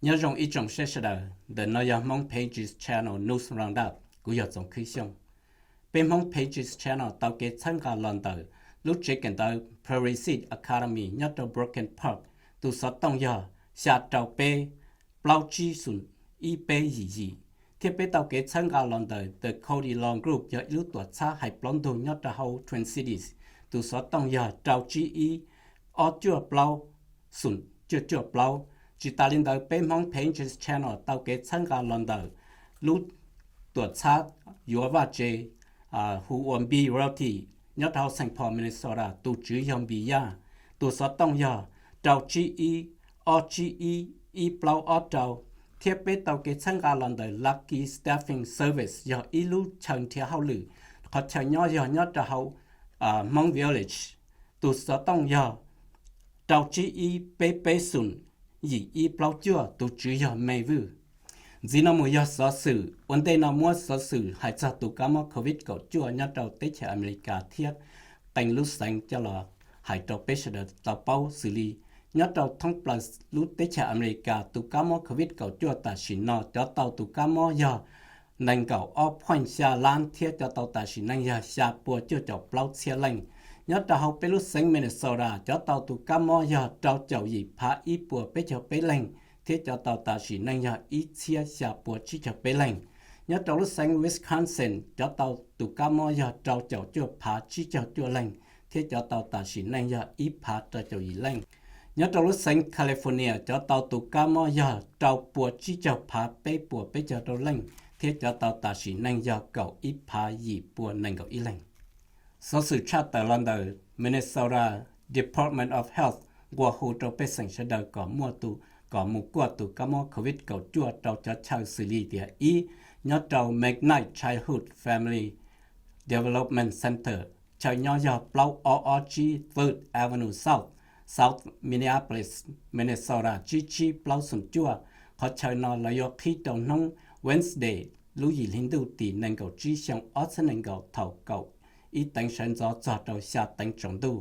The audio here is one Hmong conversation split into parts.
Nyob zoo ib tsoom saib sawv daws, ntawm no yog Hmoob Pages Channel News Roundup, kuv yog Txoov Khwb Xyooj. Peb Hmoob Pages Channel tau kev txhawb nqa los ntawm lub tsev kawm ntawv Prairie Seed Academy nyob rau Brooklyn Park, tus xov tooj yog xya rau peb plaub tsib xoom ib peb yim yim, thiab peb tau kev txhawb nqa los ntawm The Cody Law Group, yog ib lub tuam txhab hais plaub ntug nyob rau hauv Twin Cities, tus xov tooj yog rau tsib ib ob cuaj plaub xoom cuaj cuaj plaub. Tsis tas li ntawd, peb Hmoob Pages Channel tau kev txhawb nqa los ntawm lub tuam txhab yuav vaj tse hu ua Npi Realty nyob rau hauv Saint Paul, Minnesota, tus tswv yog Npi Yaj, tus xov tooj yog rau tsib ib ob tsib ib ib plaub ob rau, thiab peb tau kev txhawb nqa los ntawm Lucky Staffing Service, yog ib lub chaw nrhiav hauj lwm, qhov chaw nyob yog nyob rau hauv Hmoob Village, tus xov tooj yog rau tsib ib peb peb xoom yim ib plaub cuaj, tus tswv yog Me Vwj. Ntxiv no mus yog xov xwm. Ua ntej no muab xov xwm hais txog tus kab mob COVID kaum cuaj nyob rau teb chaws Amelikas thiab qee lub xeev coj los hais rau peb sawv daws tau paub xws li, nyob rau thoob plaws lub teb chaws Amelikas, tus kab mob COVID kaum cuaj tam sim no cov tau tus kab mob yog nees nkaum ob point xya lab thiab cov tau tam sim neej yog xya pua cuaj caum plaub txhiab leej. Nyob rau hauv peb lub xeev Minnesota, cov tau tus kab mob yog rau caum yim phav ib puas peb caug peb leej thiab cov tau tam sim neej yog ib txhiab xya pua tsib caug peb leej. Nyob rau lub xeev Wisconsin, cov tau tus kab mob yog rau caum cuaj phav tsib caug cuaj leej thiab cov tau tam sim neej yog ib phav rau caum yim leej. Nyob rau lub xeev California, cov tau tus kab mob yog rau pua tsib caug phav peb puas peb caug rau leej thiab cov tau tam sim neej yog kaum ib phav yim pua nees nkaum ib leej. Xov xwm tshaj tawm los ntawm Minnesota Department of Health nqua hu rau pej xeem sawv daws kom muaj tus, kom mus kuaj tus kab mob COVID kaum cuaj rau cov chaw xws li tias ib, nyob rau McKnight Childhood Family Development Center, chaw nyob yog plaub ob ob tsib Third Avenue South, South Minneapolis, Minnesota tsib tsib plaub xoom cuaj. Qhov chaw no lawv yuav qhib rau hnub Wednesday lub yim hli ntuj tim nees nkaum tsib xyoo ob txhiab nees nkaum thaum kaum ib teev sawv ntxov txog rau xya teev tsaus ntuj.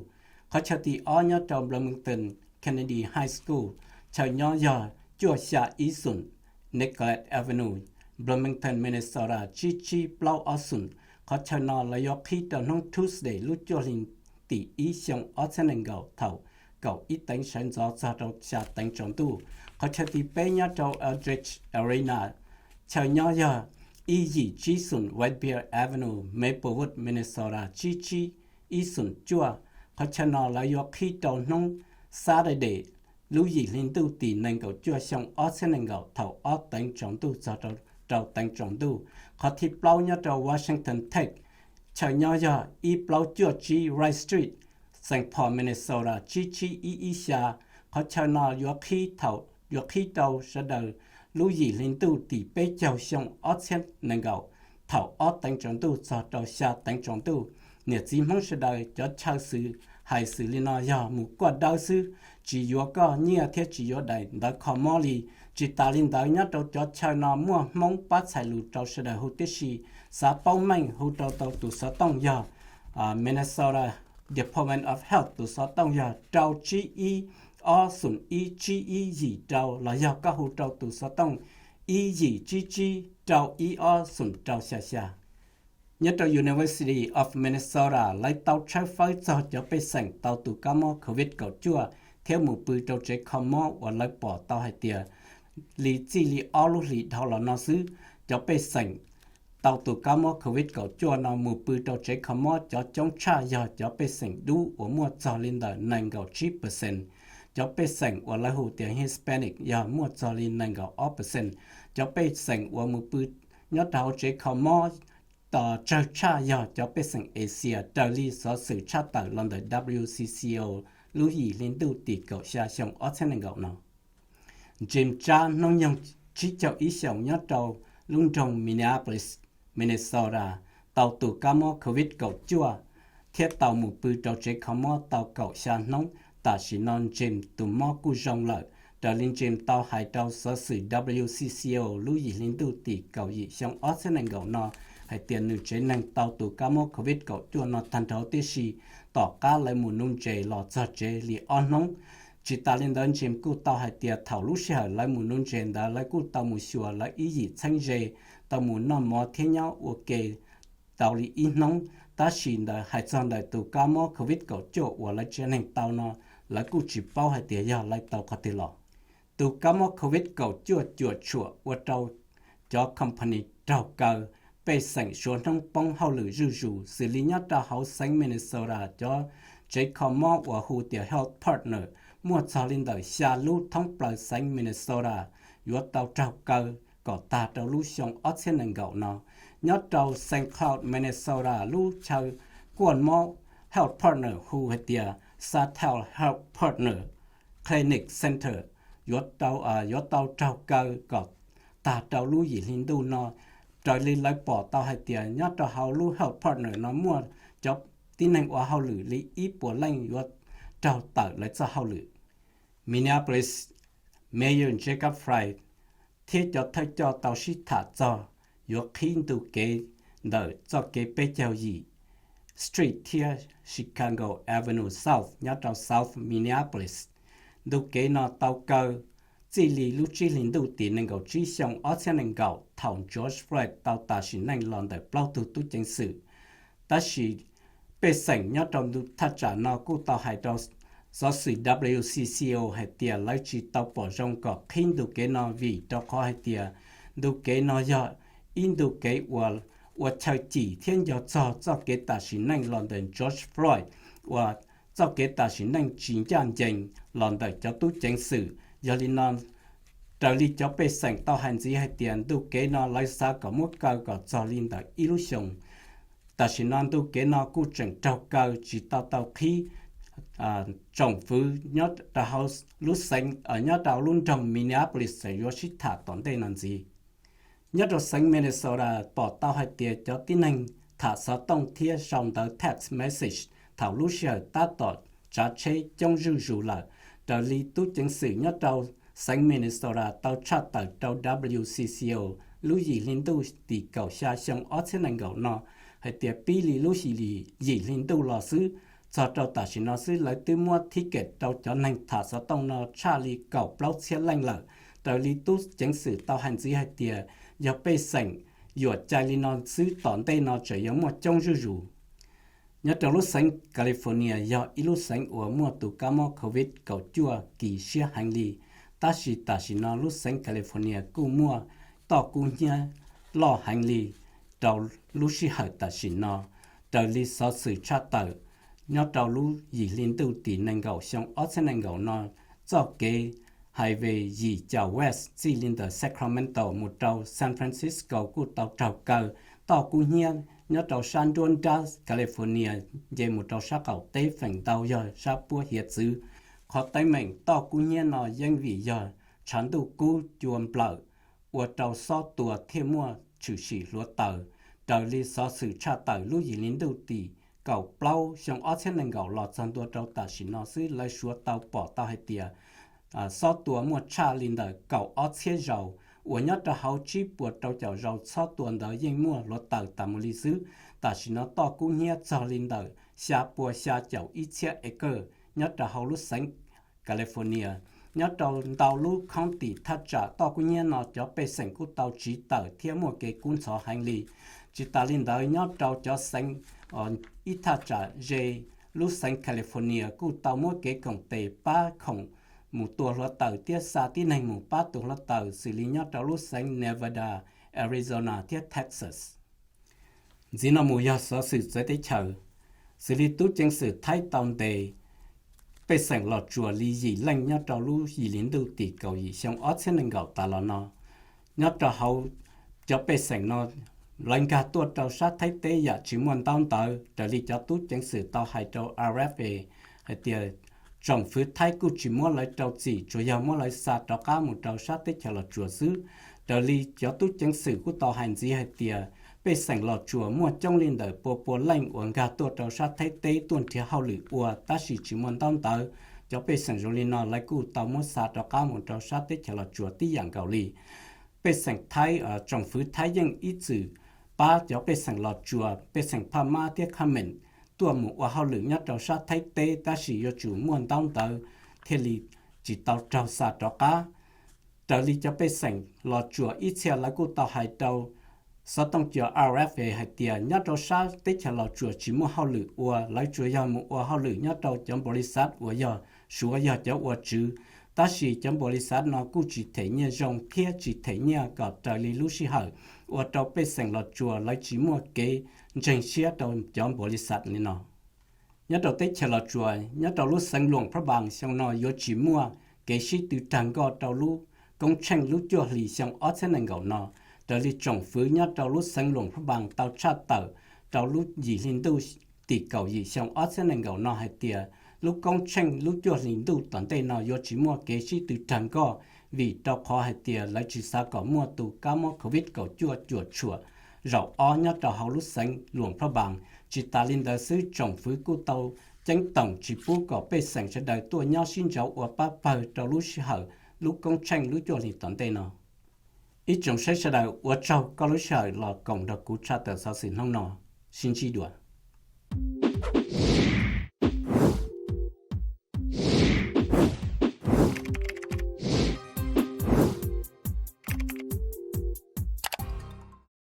Qhov chaw tim ob nyob rau Bloomington Kennedy High School, chaw nyob yog cuaj xya ib xoom Nicollet Avenue, Bloomington, Minnesota tsib tsib plaub ob xoom. Qhov chaw no lawv yuav qhib rau hnub Tuesday lub cuaj hli tim ib xyoo ob txhiab nees nkaum thaum kaum ib teev sawv ntxov txog rau xya teev tsaus ntuj. Qhov chaw tim peb nyob rau Eldridge Arena, chaw nyob yog ib yim tsib xoom White Bear Avenue, Maplewood, Minnesota tsib tsib ib xoom cuaj. Qhov chaw no lawv yuav qhib rau hnub Saturday lub yim hli ntuj tim nees nkaum cuaj xyoo ob txhiab nees nkaum thaum ob teev tsaus ntuj txog rau teev tsaus ntuj. Qhov thib plaub nyob rau Washington Tech, chaw nyob yog ib plaub cuaj tsib Rice Street, Saint Paul, Minnesota tsib tsib ib ib xya. Qhov chaw no yuav qhib thaum, yuav qhib rau sawv daws lub yim hli ntuj tim peb caug xyoo ob txhiab nees nkaum thaum ob teev tsaus ntuj txog rau xya teev tsaus ntuj. Niam txiv Hmoob sawv daws, cov chaw xwm hais xws li no yog mus kuaj dawb xwb, tsis yuav koj nyiaj thiab tsis yuav daim ntawv kho mob li. Tsis tas li ntawd, nyob rau cov chaw no muaj Hmoob pab txhais lus rau sawv daws hu tib si. Xav paub meej hu rau tau tus xov tooj yog Minnesota Department of Health, tus xov tooj yog rau tsib ib ob xoom ib tsib ib yim rau, los yog koj hu rau tus xov tooj ib yim tsib tsib rau ib ob xoom rau xya xya. Nyob rau University of Minnesota, lawv tau tshawb fawb txog cov pej xeem tau tus kab mob COVID kaum cuaj thiab mus pw rau tsev kho mob uas lawv pom tau hais tias li txij li ob lub hlis dhau los no xwb, cov pej xeem tau tus kab mob COVID kaum cuaj no mus pw rau tsev kho mob cov coob tshaj yog cov pej xeem dub uas muaj txog li ntawm nees nkaum tsib percent, cov pej xeem uas lawv hu tias Hispanic yog muaj txog li nees nkaum ob percent, cov pej xeem uas mus pw nyob rau hauv tsev kho mob tsawg tshaj yog cov pej xeem Asia, raws li xov xwm tshaj tawm los ntawm W C C O lub yim hli ntuj tim kaum xya xyoo ob txhiab nees nkaum no. James Tsab, hnub nyoog tsib caug ib xyoos, nyob rau lub nroog Minneapolis, Minnesota, tau tus kab mob COVID kaum cuaj thiab tau mus pw rau tsev kho mob tau kaum xya hnub. Tam sim no James tus mob kuj zoo lawm. Raws li James tau hais rau xov xwm W C C O lub yim hli ntuj tim kaum yim xyoo ob txhiab nees nkaum no hais tias nws tsev neeg tau tus kab mob COVID kaum cuaj no tag nrho tib si tom qab lawv mus nuv ntses los txog tsev li ob hnub. Tsis tas li ntawd Jim kuj tau hais tias thaum lub sij hawm lawv mus nuv ntses ntawd lawv kuj tau mus xyuas lawv ib yim txheeb ze, tau mus noj mov thiab nyob ua ke tau li ib hnub, tab sis ntawm hais txog ntawm tus kab mob covid kaum cuaj uas lawv tsev neeg tau no, lawv kuj tsis paub hais tias yog lawv tau qhov twg los. Tus kab mob covid kaum cuaj cuam tshuam ua rau cov company raug kaw, pej xeem suav hnub poob hauj lwm zuj zus, xws li nyob rau hauv xeev Minnesota cov tsev kho mob uas hu tias Health Partner muaj txog li ntawm xya lub thoob plaws xeev Minnesota yuav tau raug kaw kom tag rau lub xyoo ob txhiab nees nkaum no. Nyob rau Saint Cloud, Minnesota lub chaw kuaj mob Health Partner hu hais tias Satel Health Partner Clinic Center yuav tau, yuav tau raug kaw kom tag rau lub yim hli ntuj no, raws li lawv pom tau hais tias nyob rau hauv lub Health Partner no muaj cov tib neeg ua hauj lwm li ib puas leej yuav raug tawm lawv txoj hauj lwm. Minneapolis Mayor Jacob Frey thiab cov thawj coj tau sib tham txog yuav qhib ntu kev ntawm txoj kev peb caug yim Street thiab Chicago Avenue South nyob rau South Minneapolis. Ntu kev no tau kaw txij li lub tsib hlis ntuj tim nees nkaum tsib xyoo ob txhiab nees nkaum thaum George Floyd tau tas sim neej los ntawm plaub tug tub ceev xwm. Tab sis pej xeem nyob rau ntu thaj tsam no kuj tau hais rau xov xwm W C C O hais tias lawv tsis tau pom zoo kom qhib ntu kev no vim rau qhov hais tias ntu kev no yog ib ntu kev uas ua chaw cim thiab nco txog txoj kev tas sim neej los ntawm George Floyd uas txoj kev tas sim neej tsis ncaj ncees los ntawm cov tub ceev xwm. Yog li no raws li cov pej xeem tau hais ntxiv hais tias ntu kev no lawv xav kom muab kaw kom txog li ntawm ib lub xyoos. Tam sim no ntu kev no kuj tseem raug kaw tsis tau tau qhib. Tsoom fwv nyob rau hauv lub xeev, nyob rau lub nroog Minneapolis tseem yuav sib tham tom ntej no ntxiv. Nyob rau xeev Minnesota pom tau hais tias cov tib neeg tham xov tooj thiab sau ntawv text message thaum lub sij hawm tab tom tsav tsheb coob zuj zus lawm. Raws li tub ceev xwm nyob rau xeev Minnesota tau tshaj tawm rau W C C O lub yim hli ntuj tim kaum xya xyoo ob txhiab nees nkaum no hais tias pib li lub yim hli ntuj los xwb, txog rau tam sim no xwb lawv twb muab ticket rau cov neeg tham xov tooj no tshaj li kaum plaub txhiab leej lawm. Raws li tub ceev xwm tau hais ntxiv hais tias yog pej xeem yuam cai li no xwb tom ntej no tseem yuav muaj coob zuj zus. Nyob rau lub xeev California yog ib lub xeev uas muaj tus kab mob covid kaum cuaj kis siab heev li, tab sis tam sim no lub xeev California kuj muaj toj kub hnyiab loj heev li rau lub sij hawm tam sim no. Raws li xov xwm tshaj tawm nyob rau lub yim hli ntuj tim nees nkaum xyoo ob txhiab nees nkaum no, txoj kev highway yim caum west txij li ntawm Sacramento mus rau San Francisco kuj tau raug kaw toj kub hnyiab nyob rau sab nruab nrab California nce mus rau sab qaum teb, feem ntau yog sab puab hiav txwv. Qhov teeb meem toj kub hnyiab no yeej vim yog tshav ntuj kub cua nplawm ua rau xob tua thiaj muaj tshwm sim hluav taws. Raws li xov xwm tshaj tawm lub yim hli ntuj tim kaum plaub xyoo ob txhiab nees nkaum los txog ntua rau tam sim no xwb lawv suav tau pom tau hais tias xob tua muaj tshaj li ntawm kaum ob txhiab zaus, uas nyob rau hauv tsib puas rau caum zaus xob tua ntawd yeej muaj hluav taws tas mus li xwb. Tam sim no toj kub hnyiab txog li ntawm xya pua xya caum ib txhiab acre nyob rau hauv lub xeev California. Nyob rau ntau lub county thaj tsam toj kub hnyiab no cov pej xeem kuj tau tsiv tawm thiab muaj kev kub ntxhov heev li. Tsis tas li ntawd nyob rau cov xeev ib thaj tsam ze lub xeev California kuj tau muab kev koom tes pab khoom mus tua hluav taws thiab xa tib neeg mus pab tua hluav taws xws li nyob rau lub xeev Nevada, Arizona thiab Texas. Ntxiv no mus yog xov xwm txawv teb chaws. Xws li tub ceev xwm Thaib tau ntes pej xeem Los Tsuas li yim leej nyob rau lub yim hli ntuj tim kaum yim xyoo ob txhiab nees nkaum tas los no. Nyob rau hauv cov pej xeem no, lawv nkag tuaj rau sab Thaib teb yam tsis muaj ntaub ntawv. Raws li cov tub ceev xwm tau hais rau R F A hais tias tsoom fwv Thaib kuj tsis muab lawv rau txim, tsuas yog muab lawv xa rov qab mus rau sab teb chaws Los Tsuas xwb. Raws li cov tub ceev xwm kuj tau hais ntxiv hais tias pej xeem Los Tsuas muaj coob li ntawm pua pua leej uas nkag tuaj rau sab Thaib teb tuaj nrhiav hauj lwm ua, tab sis tsis muaj ntaub ntawv. Cov pej xeem zoo li no lawv kuj tau muab xa rov qab mus rau sab teb chaws Los Tsuas tib yam nkaus li. Pej xeem Thaib, tsoom fwv Thaib yeej ib txwm pab cov pej xeem Los Tsuas, pej xeem Phaj Mab thiab Kha Meem tuaj mus ua hauj lwm nyob rau sab Thaib teb, tab sis yuav tsum muaj ntaub ntawv thiaj li tsis tau raug xa rov qab. Raws li cov pej xeem Los Tsuas ib txhia lawv kuj tau hais rau xov tooj cua R F A hais tias nyob rau sab teb chaws Los Tsuas tsis muaj hauj lwm ua, lawv tsuas yog mus ua hauj lwm nyob rau cov npaum li xav uas yog Suav yog cov ua tswv, tab sis cov npaum li xav no kuj tsis them nyiaj zoo thiab tsis them nyiaj kom raws li lub sij hawm, ua rau pej xeem Los Tsuas lawv tsis muaj kev ntseeg siab rau cov npaum li xav li no. Nyob rau teb chaws Los Tsuas, nyob rau lub xeev Luam Phab Npaas xyoo no yuav tsis muaj kev sib tw rag nkoj rau lub koob tsheej lub cuaj hlis xyoo ob txhiab nees nkaum no. Raws li tsoom fwv nyob rau lub xeev Luam Phab Npaas tau tshaj tawm rau lub yim hli ntuj tim kaum yim xyoo ob txhiab nees nkaum no hais tias lub koob tsheej lub cuaj hlis ntuj tom ntej no yuav tsis muaj kev sib tw rag nkoj, vim rau qhov hais tias lawv tsis xav kom muaj tus kab mob COVID kaum cuaj cuam tshuam zaum ob nyob rau hauv lub xeev Luam Phab Npaas. Tsis tas li ntawd xwb, tsoom fwv kuj tau ceeb toom tsis pub kom pej xeem sawv daws tuaj nyob sib ntsauv ua pab pawg rau lub sij hawm lub koob tsheej lub cuaj hlis tom ntej no. Ib tsoom saib sawv daws, ua tsaug koj lub sij hawm los koom nrog kuv tshaj tawm xov xwm hnub no. Sib ntsib dua.